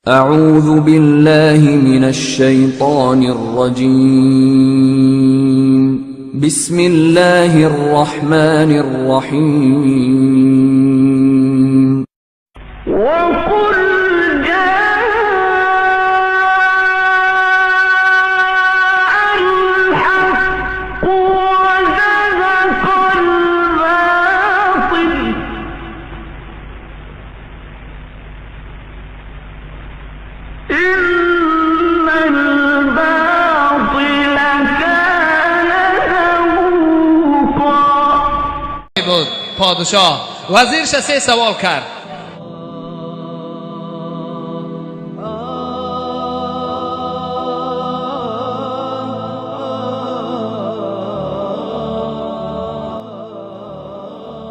أعوذ بالله من الشيطان الرجيم. بسم الله الرحمن الرحيم. وقل جاء الحق وزهق الباطل إن الباطل كان زهوقا. بود پادشاه وزیرش سه سوال کرد.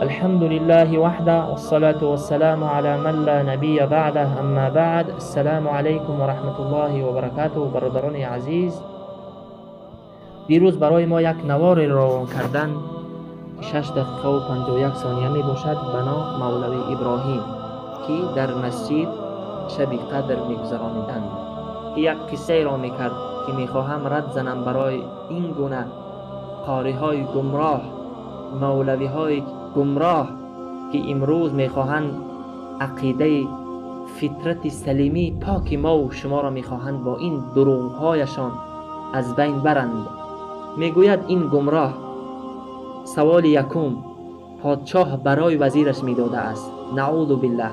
الحمد لله وحده، والصلاة والسلام على من لا نبي بعده، اما بعد. السلام علیکم و رحمت الله و برکاته. برادران عزیز، دیروز برای ما یک نوار روان کردن که 6 دقیقه و 51 ثانیه می باشد، بنا مولوی ابراهیم که در مسجد شب قدر می گذرانیدند، که یک قصه را می کرد که می خواهم رد زنم برای این گونه قاری های گمراه، مولوی های گمراه که امروز میخواهند عقیده فطرت سلیمی پاک ما و شما را میخواهند با این دروغهایشان از بین برند. میگوید این گمراه، سوال یکم پادشاه برای وزیرش میداده است. نعوذ بالله.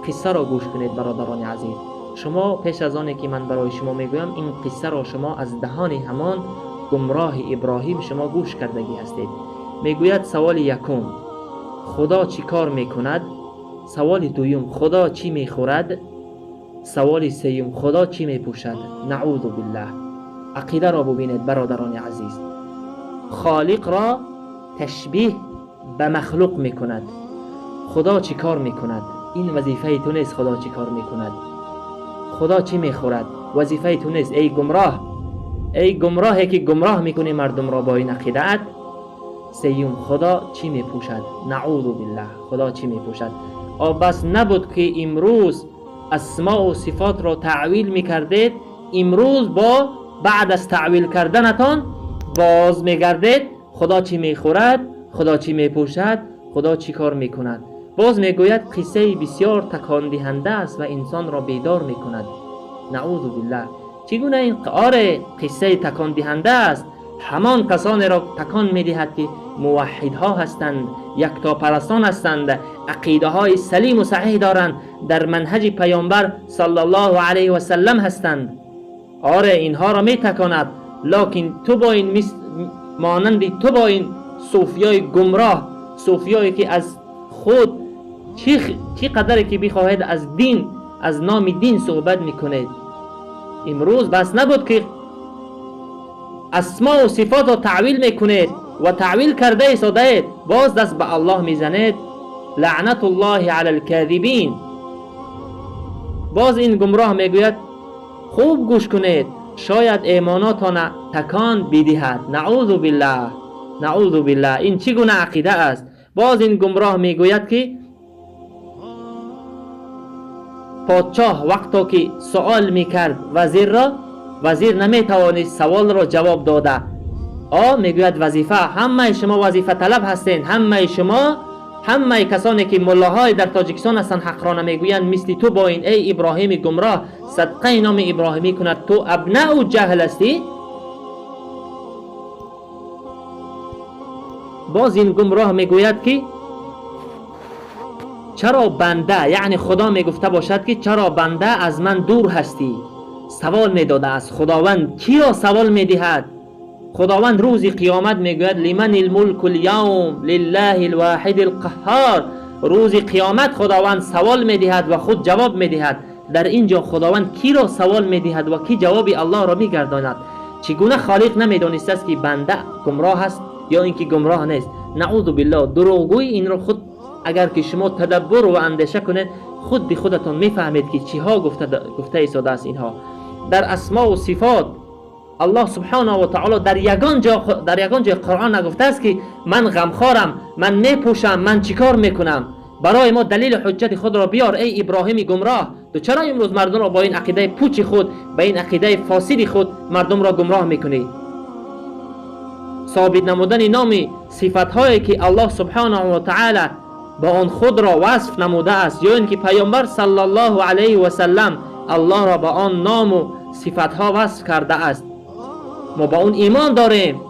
قصه را گوش کنید برادران عزیز. شما پیش از آنی که من برای شما میگویم، این قصه را شما از دهان همان گمراه ابراهیم شما گوش کردگی هستید. میگوید سوال یکم، خدا چی کار میکند؟ سوال دوم، خدا چی میخورد؟ سوال سوم، خدا چی میپوشد؟ نعوذ بالله. عقیده را ببینید برادران عزیز. خالق را تشبیه به مخلوق میکند. خدا چی کار میکند؟ این وظیفه تو نیست. خدا چی کار میکند؟ خدا چی میخورد؟ وظیفه تو نیست. ای گمراه، ای گمراهی که گمراه میکنی مردم را با این عقیده. سیوم، خدا چی میپوشد؟ نعوذ بالله. خدا چی میپوشد؟ بس نبود که امروز اسماء و صفات را تعویل میکردید، امروز با بعد از تعویل کردنتان باز میگردید خدا چی میخورد، خدا چی میپوشد، خدا چی کار میکند. باز میگوید قصه بسیار تکان دهنده است و انسان را بیدار میکند. نعوذ بالله. چگونه این آره قصه تکان دهنده است؟ همان کسانی را تکان میدهد که موحدها هستند، یکتاپرستان هستند، عقیده های سلیم و صحیح دارند، در منهج پیامبر صلی الله علیه و سلم هستند. آره اینها را میتکاند، لکن تو با این مانند تو با این صوفیای گمراه، صوفیایی که از خود چی قدری که بخواهید از دین، از نام دین صحبت میکنید. امروز بس نبود که اسما و صفات را تعویل میکنید و تعویل کرده ایستاده، باز دست به الله میزنید. لعنت الله علی الکاذبین. باز این گمراه میگوید خوب گوش کنید، شاید ایماناتان تکان بدهد. نعوذ بالله، نعوذ بالله. این چگونه عقیده است؟ باز این گمراه میگوید که پادشاه وقتا که سوال میکرد وزیر را، وزیر نمیتوانست سوال را جواب داده. میگوید وظیفه، همه شما وظیفه طلب هستین، همه شما، همه کسانی که ملاهای در تاجیکستان هستند حق را نمیگویند، مثل تو با این ای ابراهیم گمراه، صدقه نام ابراهیمی کند، تو ابناء جهل هستی. باز این گمراه میگوید که چرا بنده، یعنی خدا میگفته باشد که چرا بنده از من دور هستی؟ سوال میداده از خداوند. کی را سوال میدهد؟ خداوند روز قیامت میگوید لمن الملک اليوم لله الواحد القهار. روز قیامت خداوند سوال میدهد و خود جواب میدهد. در اینجا خداوند کی را سوال میدهد و کی جواب الله را میگرداند؟ چگونه خالق نمیدانسته است که بنده گمراه است یا اینکه گمراه نیست؟ نعوذ بالله. دروغگوی این را خود اگر که شما تدبر و اندیشه کنید، خود به خودتان میفهمید که چیها گفته ایستاده است. اینها در اسماء و صفات الله سبحانه و تعالی در یگان جا، در یگان جای قرآن نگفته است که من غمخوارم، من میپوشم، من چیکار میکنم. برای ما دلیل حجت خود را بیار ای ابراهیم گمراه. تو چرا امروز مردم را با این عقیده پوچ خود، با این عقیده فاسد خود مردم را گمراه میکنی؟ ثابت نمودن نام صفت هایی که الله سبحانه و تعالی با آن خود را وصف نموده است، یا اینکه پیامبر صلی الله علیه و سلم الله را با آن نام و صفت ها وصف کرده است، ما با اون ایمان داریم.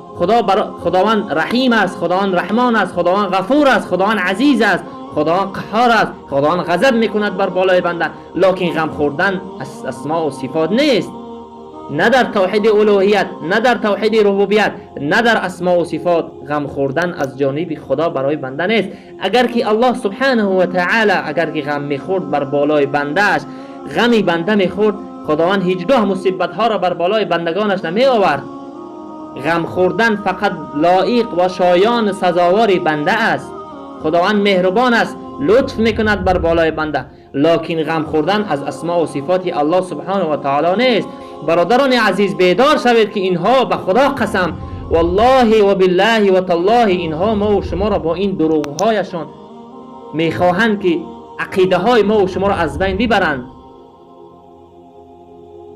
خداوند رحیم است، خداوند رحمان است، خداوند غفور است، خداوند عزیز است، خداوند قهار است، خداوند غضب میکند بر بالای بنده. لکن غم خوردن از اسماء و صفات نیست، نه در توحید الوهیت، نه در توحید ربوبیت، نه در اسماء و صفات. غم خوردن از جانب خدا برای بنده نیست. اگر که الله سبحانه و تعالی اگر که غم میخورد بر بالای بندهش، غمی بنده میخورد، خداوند هیچگاه مصیبت ها را بر بالای بندگانش نمی آورد. غم خوردن فقط لایق و شایان سزاوار بنده است. خداوند مهربان است، لطف میکند بر بالای بنده، لکن غم خوردن از اسماء و صفات الله سبحانه و تعالی نیست. برادران عزیز، بیدار شوید که اینها به خدا قسم، والله و بالله و تالله، اینها ما و شما را با این دروغهایشان میخواهند که عقیده های ما و شما را از بین ببرند.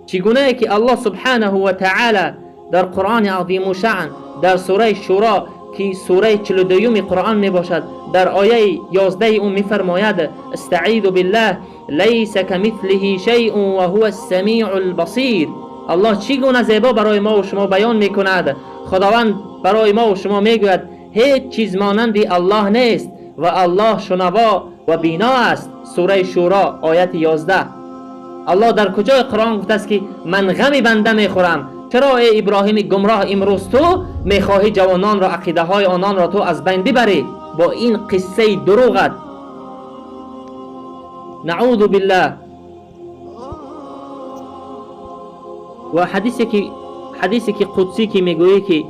چگونه که الله سبحانه و تعالی در قرآن عظیم و شأن در سوره شورا که سوره 42 قرآن می باشد، در آیه 11 اون می فرماید: استعیذ بالله لیس کمثله شیء و هو السمیع البصیر. الله چگونه زیبا برای ما و شما بیان می کند. خداوند برای ما و شما می گوید هیچ چیز مانند الله نیست و الله شنوا و بینا است. سوره شورا آیت 11. الله در کجای قرآن گفته است که من غم بنده می خورم؟ چرا ای ابراهیم گمراه امروز تو میخواهی جوانان را، عقیده های آنان را تو از بین ببری با این قصه دروغت؟ نعوذ بالله. و حدیثی که قدسی که میگویی که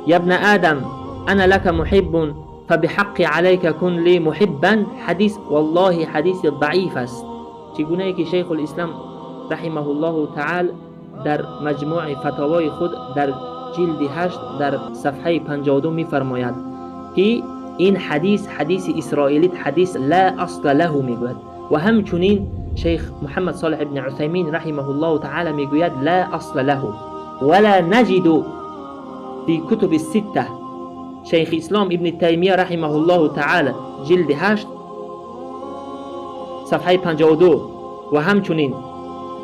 یا ابن آدم انا لك محب فبحق عليك كن لي محبا، حدیث والله حدیث ضعیف است. چگونه که شیخ الاسلام رحمه الله تعالی در مجموع فتاوای خود در جلد 8 در صفحه 52 می‌فرماید که این حدیث حدیث اسرائیلی، حدیث لا اصل له میگوید. و همچنین شیخ محمد صالح ابن عثیمین رحمه الله تعالی میگوید لا اصل له ولا نجد في كتب السته. شیخ اسلام ابن تیمیه رحمه الله تعالی جلد 8 صفحه 52 و همچنین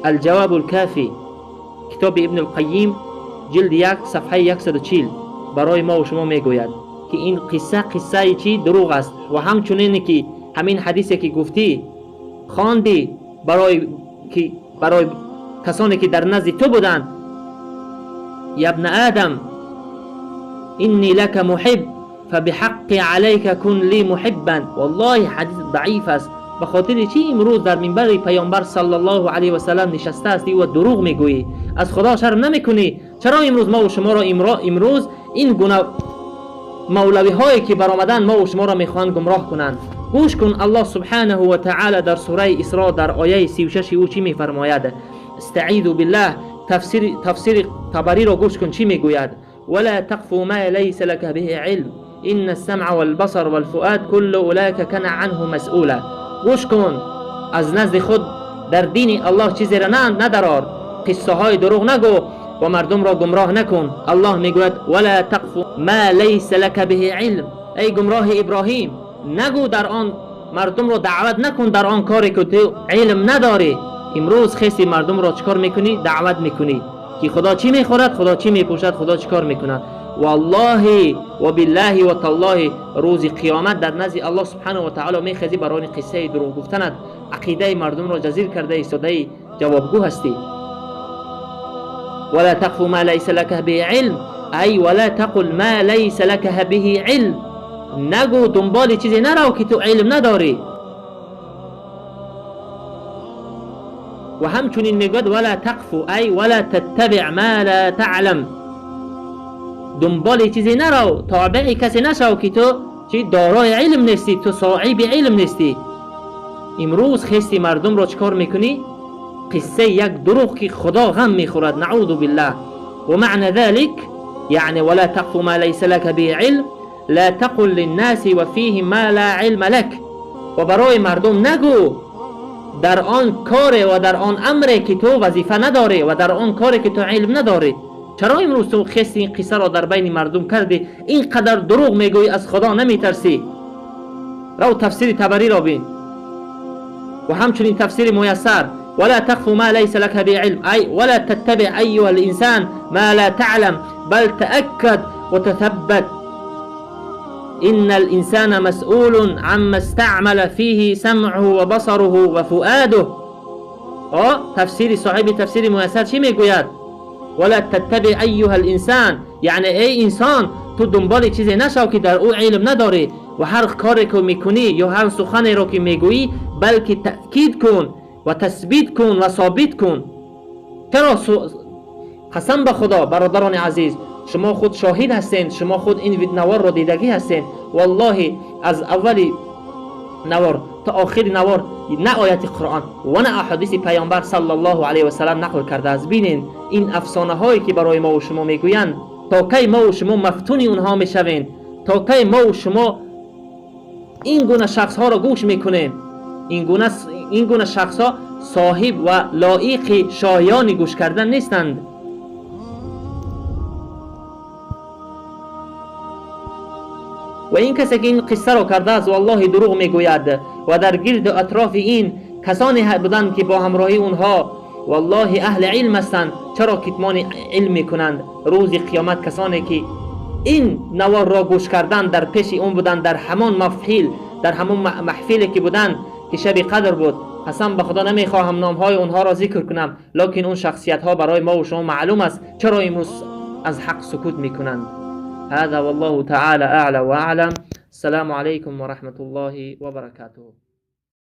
الجواب الکافی کتاب ابن القیم جلد 1 صفحه 140 برای ما و شما میگوید که این قصه قصه چی دروغ است. و همچنین که همین حدیثی که گفتی خواندی برای کسانی که در نزد تو بودند، یا ابن آدم انی لک محب فبحق علیک کن لی محبا، والله حدیث ضعیف است. به خاطر چی امروز در منبر پیامبر صلی الله علیه و سلم نشسته هستی و دروغ میگویی؟ از خدا شرم نمیکنی؟ چرا امروز ما و شما را امروز این گونه مولوی هایی که برآمدن ما و شما را میخوان گمراه کنند؟ گوش کن، الله سبحانه و تعالی در سوره اسراء در آیه 36 او چی میفرماید؟ استعیذ بالله. تفسیر طبری را گوش کن چی میگوید: ولا تقف ما ليس لك به علم ان السمع والبصر والفؤاد كل اولئك كان عنه مسؤولا. گوش کن، از نزد خود در دین الله چیزی را ندرار، قصه های دروغ نگو و مردم را گمراه نکن. الله میگوید ولا تقف ما ليس لك به علم. ای گمراه ابراهیم، نگو در آن مردم را دعوت نکن در آن کاری که تو علم نداری. امروز خیلی مردم را چیکار میکنی؟ دعوت میکنی که خدا چی میخورد، خدا چی میپوشد، خدا چیکار میکند. والله و بالله و تالله روز قیامت در نزد الله سبحانه و تعالی میخزی برای قصه دروغ گفتنت، عقیده مردم را جزیر کرده ایستاده جوابگو هستی. ولا تقف ما ليس لك به علم، ای ولا تقل ما ليس لك به علم. نگو دنبال چیزی نرو که تو علم نداری. و همچنین میگوید ولا تقف ای ولا تتبع ما لا تعلم. دنبال چیزی نرو، تابع کسی نشو که تو چی دارای علم نیستی، تو صاحب علم نیستی. امروز خیستی مردم را چکار میکنی؟ قصه یک دروغ که خدا غم میخورد، نعوذ بالله. و معنى ذلك يعني ولا تقف ما ليس لك به علم لا تقل للناس وفيه ما لا علم لك. و برای مردم نگو در آن کار و در آن امری که تو وظیفه نداری و در آن کاری که تو علم نداری. چرا امروز تو خستی این قصه را در بین مردم کردی؟ اینقدر دروغ میگویی، از خدا نمیترسی. رو تفسیر طبری را بین و همچنین تفسیر میسر. ولا تقف ما ليس لك به علم، أي ولا تتبع أيها الإنسان ما لا تعلم بل تأكد وتثبت. إن الإنسان مسؤول عما استعمل فيه سمعه وبصره وفؤاده. تفسیر صاحب تفسیر میسر چی میگوید؟ ولا تتبع أيها الإنسان، یعنی ای انسان تو دنبال چیزی نشو که در او علم نداری و هر کاری که میکنی یا هر سخنی رو که میگویی بلکه تأکید کن و تثبیت کن و ثابت کن. چرا قسم به خدا برادران عزیز، شما خود شاهد هستین، شما خود این نوار رو دیدگی هستین. والله از اول نوار تا آخر نوار نه آیت قرآن و نه احادیث پیامبر صلی الله علیه و سلم نقل کرده است. ببینین این افسانه هایی که برای ما و شما میگویند، تا کی ما و شما مفتون اونها میشویم؟ تا کی ما و شما این گونه شخص ها را گوش میکنیم؟ این گونه شخص ها صاحب و لایق شایان گوش کردن نیستند. و این کسی که این قصه را کرده است والله دروغ میگوید و در گرد اطراف این کسانی بودند که با همراهی اونها والله اهل علم هستند، چرا کتمان علم میکنند؟ روز قیامت کسانی که این نوار را گوش کردن در پیش اون بودند، در همان محفل، در همان محفلی که بودند که شب قدر بود. قسم به خدا نمیخواهم نامهای اونها را ذکر کنم، لکن اون شخصیت ها برای ما و شما معلوم است. چرا امروز از حق سکوت میکنند؟ هذا والله تعالى أعلى وأعلم. السلام عليكم ورحمة الله وبركاته.